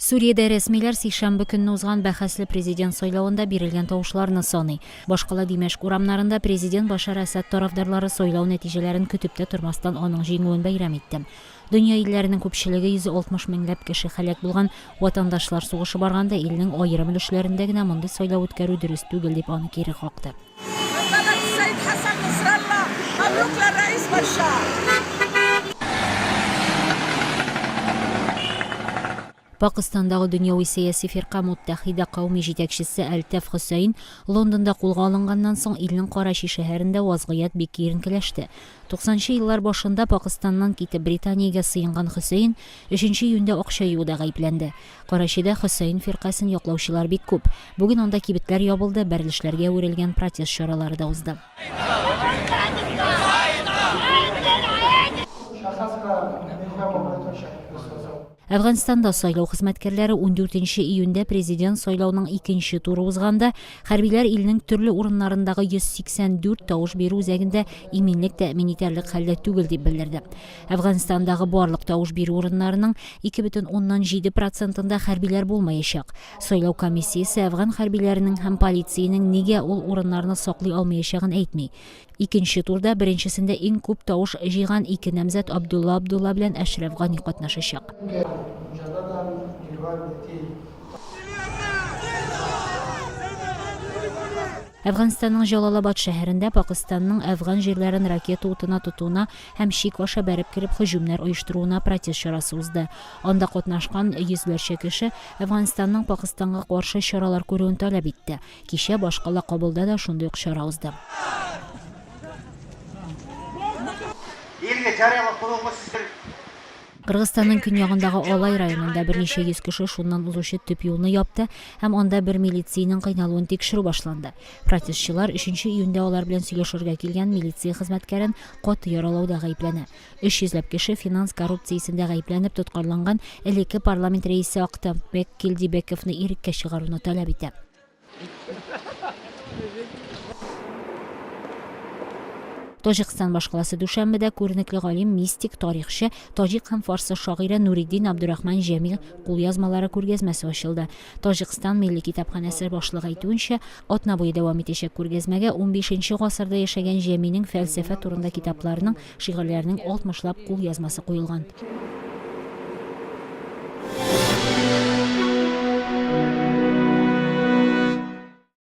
Сүриядә рәсмиләр сишәмбе көнне узган бәхәсле президент сайлавында бирелгән тавышларны саный. Башкала Димәшк урамнарында президент Башар Әсад тарафдарлары сайлау нәтиҗәләрен көтеп тә тормастан аның җиңүен бәйрәм итте. Дөнья илләренең күпчелеге 160 меңләп кеше һәлак булган ватандашлар сугышы барганда илнең аерым өлешләрендә генә мондый сайлау үткәрү дөрес түгел дип аны кире какты. Пакыстандагы дөньяви сәяси фирка Муттахида Кауми җитәкчесе Әлтәф Хөсәен Лондонда кулга алынганнан соң илнең Карачи шәһәрендә вазгыять бик киеренкеләште. Туксанчы еллар башында Пакыстаннан китеп Британиягә сыенган Хөсәен өченче июньдә акча юуда гаепләнде. Карачида Хөсәен фиркасен яклаучылар бик күп. Бүген анда кибетләр ябылды, бәрелешләргә әверелгән протест чаралары да узды. Әфганстанда сайлау хезмәткәрләре ундүртенче июньдә президент сайлауның икенче туры узганда, хәрбиләр илнең төрле урыннарындагы 184 тавыш бирү үзәгендә иминлек тәэмин итәрлек хәлдә түгел дип белдерде. Әфганстандагы барлык тавыш бирү урыннарының 2,7 процентында хәрбиләр булмаячак. Сайлау комиссиясе әфган хәрбиләренең һәм полициянең нигә ул урыннарны саклый алмаячагын әйтми. Икенче турда беренчесендә иң күп тавыш җыйган ике намзәт Абдулла Абдулла белән Әшрәф Гани катнашачак. Әфганстанның Җалалабад шәһәрендә Пакыстанның әфган җирләрен ракета утына тотуына һәм чик аша бәреп кереп һөҗүмнәр оештыруына протест чарасы узды. Анда катнашкан йөзләрчә кеше Әфганстанның Пакыстанга каршы чаралар күрүен таләп итте. Кичә башкала Кабулда да шундый ук чара узды. Елге жариялап койгонго сиздер. Кыргызстанның көньягындагы Алай районында берничә йөз кеше шуннан узучы төп юлны япты һәм анда бер милициянең кыйналуын тикшерү башланды. Протестчылар өченче июньдә алар белән сөйләшергә килгән милиция хезмәткәрен каты яралауда гаепләнә. Өч йөзләп кеше финанс коррупциясендә гаепләнеп тоткарланган элекке парламент рәисе Актанбек Килдибековны иреккә чыгаруны таләп итә. Таҗикстан башкаласы Дүшәнбедә күренекле галим, мистик, тарихчы, таҗик һәм фарсы шагыйре Нуретдин Абдурахман Җәмил кулъязмалары күргәзмәсе ачылды. Таҗикстан Милли китапханәсе башлыгы әйтүенчә, атна буе дәвам итәчәк күргәзмәгә унбишенче гасырда яшәгән Җәминең фәлсәфә турында китапларының, шигырьләренең алтмышлап кулъязмасы куелган.